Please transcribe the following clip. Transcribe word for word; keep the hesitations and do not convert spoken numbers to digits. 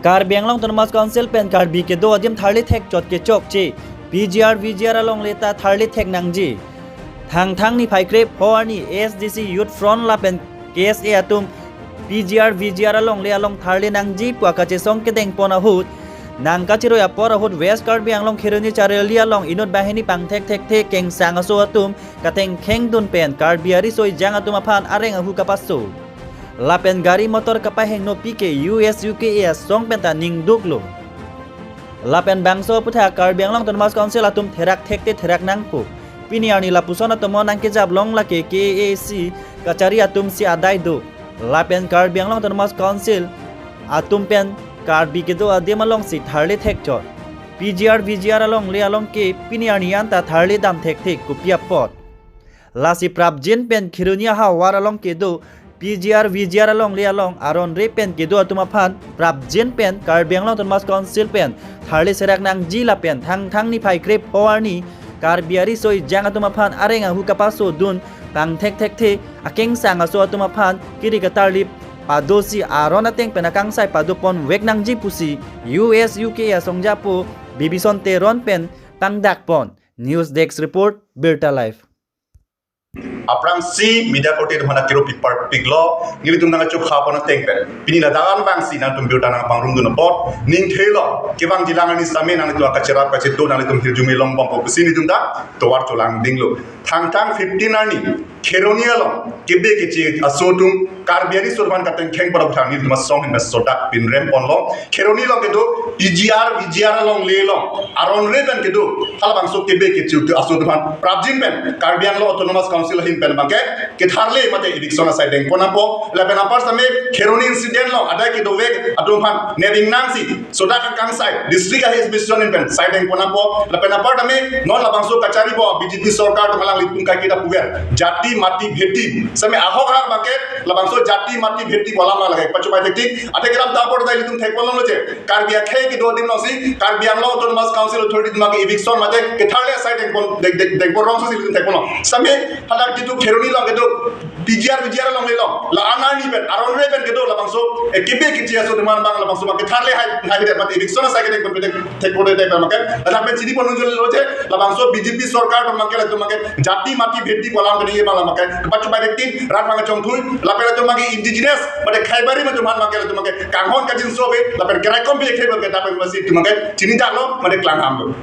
Karbi Anglong Autonomous Council pen Karbi kedo adim tharle thekchot kechokche, P G R V G R alongle ta tharle thek nangji. Thangthang niphai krepho arni A S D C Youth Front lapen K S A atum P G R V G R alongle along tharle nangji pu akachesong kedengpon ahut, nangkachiroi apor ahut West Karbi Anglong Kheroni Charli along inut banghini pangthek thekthe kengsang aso atum katengkheng dun pen Karbi ariso ejang atum aphan areng ahu kapaso. Lapen gari motor kapahengno pi ke U S U K A asong penta ningduklo. Lapen bangso aputhak Karbi Anglong Autonomous Council atum therak thekte therak nangpo. Pini arni lapuson atomo nangkejap long lake K A A C kachari atum si adai do. Lapen Karbi Anglong Autonomous Council atum pen Karbi kedo adim alongsi tharle thekchot. P G R V G R alongle along ke pini arni anta tharle dam thekthe kopi apot. Lasi prapjin pen Kheroni ahavar along kedo P G R V G R alongle along aron re pen kedo atum aphan prapjin pen Karbi Anglong Autonomous Council pen tharle serak nangji lapen Thangthang niphai krepho arni Karbi ariso ejang atum aphan areng ahu kapaso dun pangthek thekthe akengsang aso atum aphan kiri katarlip padosi aron ateng pen akangsai padopon vek nangji pusi U S U K A asong japo Bibison Teron pen pangdakpon. News Desk Report, Birta Live. Aphrangsi media korte atum aphan akiro pipar piklo, nelitum nangchukha pon ateng pen pini ladak an vangsi nangtum birta nangpangrum dun apot ning thelo, kevang jilang arni same nanglitum akacherap kachetu nanglitum hirjume longbompo pusi nelitum ta tovar cholang dinglo. Thangthang fifteen arni Kheroni along kebe keche aso atum Karbi ariso atum aphan katengkheng pada buthang nelitum asong hin sodak pinrem ponlo. Kheroni along kedo P G R V G R alongle along aron re pen kedo halabangso kebe keche aso atum aphan prapjin pen Karbi Anglong Autonomous Council ahin pen abangke ketharle mate eviction asai dengpon apot. Lapen apar same Kheroni incident along adai kedovek atum aphan neving nangsi sodak akangsai district ahi mission pen sai dengpon apot. Lapen apar tame non labangso kachari bo B J P sorkar atum alanglitum kaiketa puver jati mati bheti same ahok ahok abangke labangso jati mati bheti bolam lage pachupai thektik. Ate keram ta apor dai ilitum thekponlo je Karbi akhei kedo adim alongsi Karbi Anglong Autonomous Council Authority atum ke eviction mate ketharle asai dengpon deng- deng- dengpon rongso si ilitum thekponlo. Same hadak jitu Kheroni along kedo P G R V G R alongle along la an arni pen aron re pen kedo labangso eh, kebe keche aso atum aphan bang labangso abangke tharle hai hai det mate eviction asai kedeng pen thekpon det abangke. Ladak pen chini pon unjul lo je labangso B J P sorkar atum abangke latum abangke jati mati bheti bolam pen ye bang abangke pachupai thektik. Rat abangke chongthui lapen latum abangke indigenous mate Khaibari atum aphan abangke latum abangke kanghon kachinso ave lapen keraikom bi khei abangke dapen masi atum abangke chini jaklo mate klangham lo.